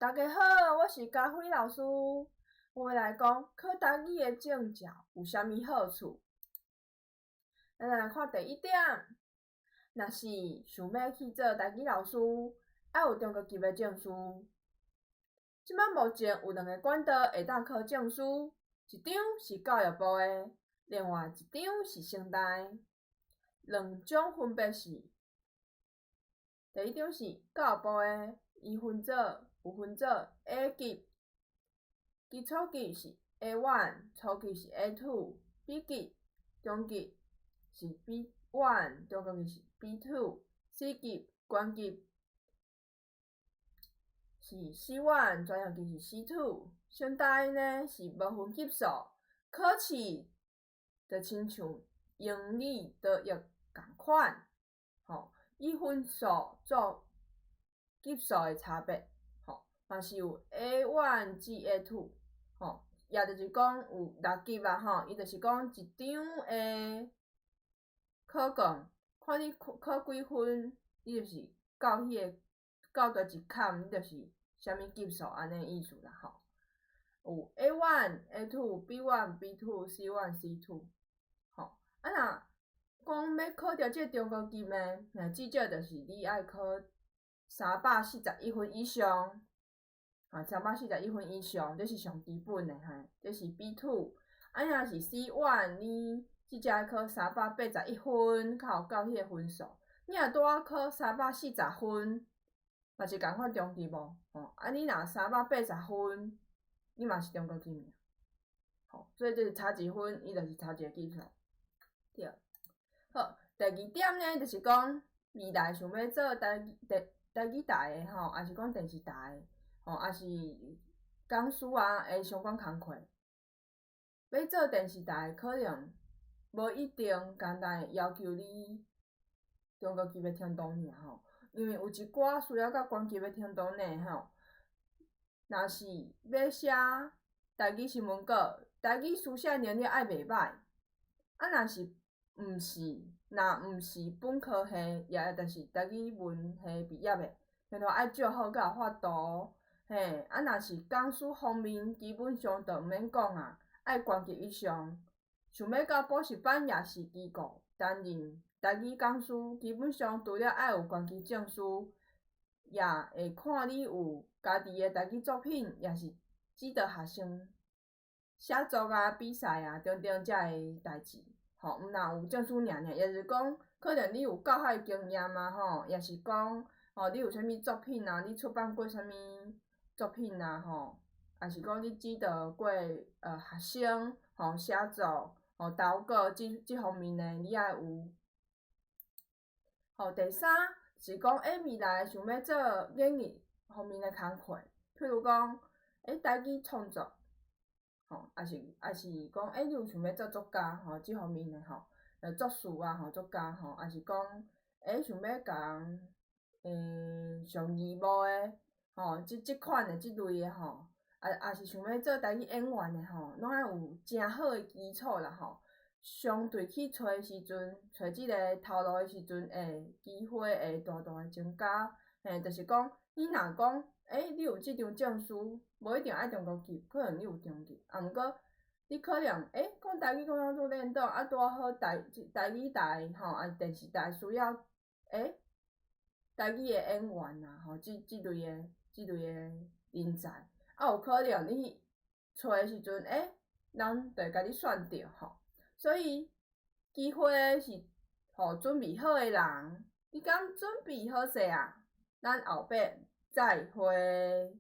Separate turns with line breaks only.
大家好，我是佳慧老師。我欲來講考台語的證照有啥物好處。咱來看第一點，若是想欲去做台語老師，愛有中高級的證書。這擺目前有兩个管道會當考證書，一張是教育部的，另外一張是成大。兩種分別是：第一張是教育部的，伊分做有分做 A 級，基礎級是 A1，初級是 A2；B 級，中級是 B1，中高級是 B2；C 級，懸級是 C1，專業級是 C2。成大呢是無分級數，考試就親像英語多益仝款，吼，以分數做級數的差別，吼，嘛是有 A1 至 A2，吼，也就是講有六級啊，吼，伊就是講一張的考卷，看你考考幾分，你就是到彼个到佗一坎，你就是啥物級數按呢意思啦，吼。有 A1、A2、B1、B2、C1、C2，吼，啊若講欲考著這個中高級的，若至少就是你愛考341分以上，啊，三百四十一分以上，這是上基本的嘿，這是 B2。啊，若是 C1，你至少愛考381分，較有夠彼个分數。你若拄仔考三百四十分，嘛是仝款中級無？吼，啊，你若三百八十分，你嘛是中高級爾。吼，所以這是差一分，伊就是差一個級數。對。好，第二點呢，就是講未來想欲做台語台台語台的吼，抑是講電視台的，吼，抑是講師啊的相關工課。欲做電視台，可能無一定簡單會要求你中高級的程度爾吼，因為有一寡需要較懸級的程度呢吼。若是欲寫台語新聞稿，台語書寫能力愛袂䆀。啊，若是毋是，若毋是本科系，也就是台語文系畢業的，然後愛照好才有法度。嘿，啊，若是講師方面，基本上就毋免講啊，愛懸級以上。想欲到補習班抑是機構擔任台語講師，基本上除了愛有懸級證書，也會看你有家己的台語作品，抑是指導學生寫作啊、比賽啊等等遮个代誌。吼，毋但有證書爾爾，也就是講，可能你有教學的經驗啊，吼，抑是講，吼，你有啥物作品啊，你出版過啥物作品啊，吼，抑是講你指導過學生，吼，寫作，吼，投稿這這方面的，你愛有。吼，第三是講，未來想欲做演藝方面的工課，譬如講，台語創作。吼，抑是抑是講，你有想欲做作家吼，這方面的吼，作詞啊吼，作家吼，抑是講，想欲共人上義務的吼，這這款的這類的吼，啊抑是想欲做台語演員的吼，攏愛有誠好的基礎啦吼。相對去揣時陣，揣這个頭路的時陣，會機會會大大的增加。嘿，就是講，你若講，你有這張證書，無一定愛中高級，可能你有中級，啊，毋過你可能，講台語講了足輪轉，啊，拄仔好台台語台吼，啊電視台需要，台語的演員啊，吼，這這類的這類的人才，啊，有可能你去揣的時陣，人就會共你選著吼。所以機會是予準備好的人，你敢準備好勢啊？咱後擺再會。